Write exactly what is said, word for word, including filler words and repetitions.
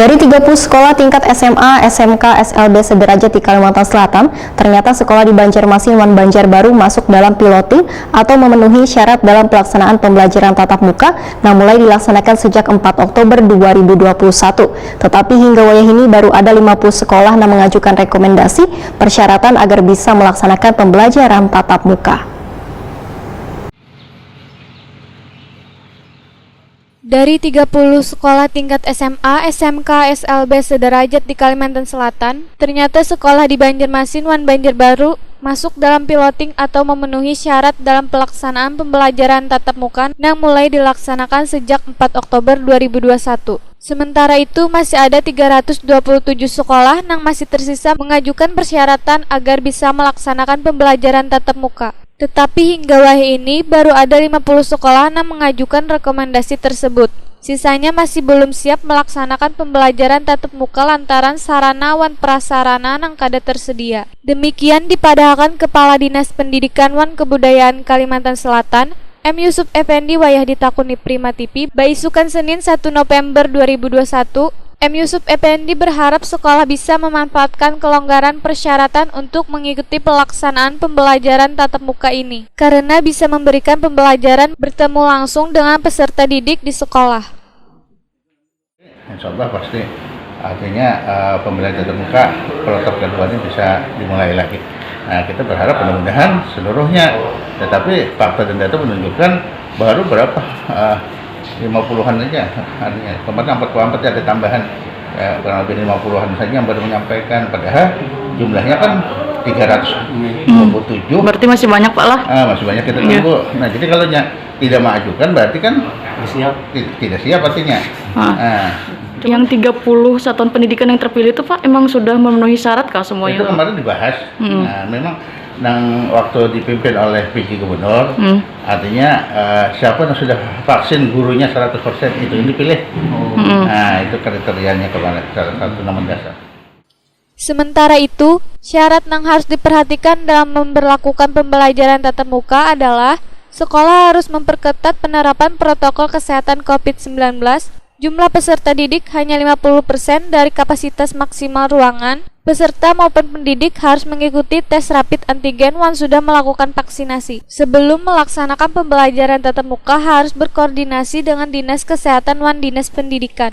Dari tiga puluh sekolah tingkat S M A, S M K, S L B sederajat di Kalimantan Selatan, ternyata sekolah di Banjarmasin wan Banjarbaru masuk dalam piloting atau memenuhi syarat dalam pelaksanaan pembelajaran tatap muka nang mulai dilaksanakan sejak empat Oktober dua ribu dua puluh satu. Tetapi hingga wayah ini baru ada lima puluh sekolah nang mengajukan rekomendasi persyaratan agar bisa melaksanakan pembelajaran tatap muka. Dari tiga puluh sekolah tingkat S M A, S M K, S L B sederajat di Kalimantan Selatan, ternyata sekolah di Banjarmasin wan Banjarbaru masuk dalam piloting atau memenuhi syarat dalam pelaksanaan pembelajaran tatap muka nang mulai dilaksanakan sejak empat Oktober dua ribu dua puluh satu. Sementara itu, masih ada tiga ratus dua puluh tujuh sekolah nang masih tersisa mengajukan persyaratan agar bisa melaksanakan pembelajaran tatap muka. Tetapi hingga wahih ini, baru ada lima puluh sekolah nang mengajukan rekomendasi tersebut. Sisanya masih belum siap melaksanakan pembelajaran tatap muka lantaran sarana wan prasarana nang kada tersedia. Demikian dipadahakan Kepala Dinas Pendidikan wan Kebudayaan Kalimantan Selatan, M Yusuf Effendi wayah ditakuni Prima T V baisukan Senin satu November dua ribu dua puluh satu. M Yusuf Effendi berharap sekolah bisa memanfaatkan kelonggaran persyaratan untuk mengikuti pelaksanaan pembelajaran tatap muka ini, karena bisa memberikan pembelajaran bertemu langsung dengan peserta didik di sekolah. Insya Allah pasti, artinya uh, pembelajaran tatap muka protokol kedepannya bisa dimulai lagi. Nah, kita berharap mudah-mudahan seluruhnya, tetapi fakta dan data menunjukkan baru berapa uh, lima puluhan aja, artinya kemarin empat puluh empat ada tambahan, ya, kurang lebih lima puluhan saja yang baru menyampaikan, padahal jumlahnya kan tiga ratus dua puluh tujuh. Berarti masih banyak, Pak, lah? Ah, masih banyak, kita tunggu. Nah, jadi kalau tidak mengajukan berarti kan siap. Tidak siap artinya. Ah. Nah. Yang tiga puluh satuan pendidikan yang terpilih itu, Pak, emang sudah memenuhi syarat kah semuanya? Itu kemarin dibahas. Hmm. Nah, memang nang waktu dipimpin oleh P J Gubernur, hmm. Artinya uh, siapa yang sudah vaksin gurunya seratus persen itu yang dipilih. Hmm. Nah, itu kriterianya kemarin salah satu nama dasar. Sementara itu, syarat nang harus diperhatikan dalam memberlakukan pembelajaran tatap muka adalah sekolah harus memperketat penerapan protokol kesehatan covid sembilan belas, jumlah peserta didik hanya lima puluh persen dari kapasitas maksimal ruangan, peserta maupun pendidik harus mengikuti tes rapid antigen wan sudah melakukan vaksinasi. Sebelum melaksanakan pembelajaran tatap muka harus berkoordinasi dengan Dinas Kesehatan wan Dinas Pendidikan.